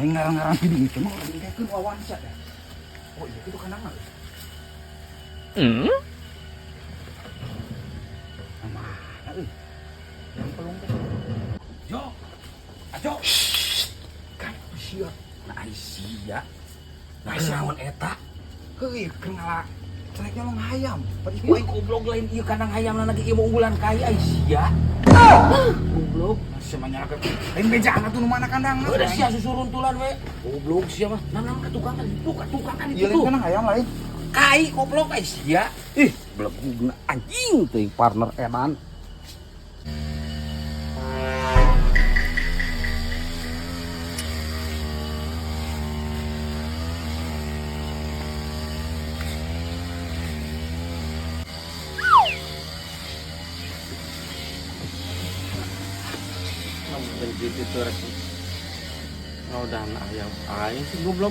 Aing ngarang-ngarang di itu mah ulah diengkekeun wawan sia teh. Oh iya itu kandangna euy. Nah, mana euy? Yang pelung teh. Jo. Ajo. Kan sia. Nah ai sia. Nah naon eta? Heuy keur ngala celek nyolong hayam. Woi goblok lain ieu kandang hayamna lagi ieu unggulan kai ai sia. Goblok. Sia mah nyalakeun. Lain bejaan atuh nu mana kandangna. Udah sia susuruntulan we. Goblok sia mah. Nam ka tukangan itu, ka tukangan Ieu itu lain tuh. kandang hayam lain. Kai goblok ai sia. Ih, belegugna anjing teuing partner edan. Benci itu rek. Udah ayam aing sih goblok.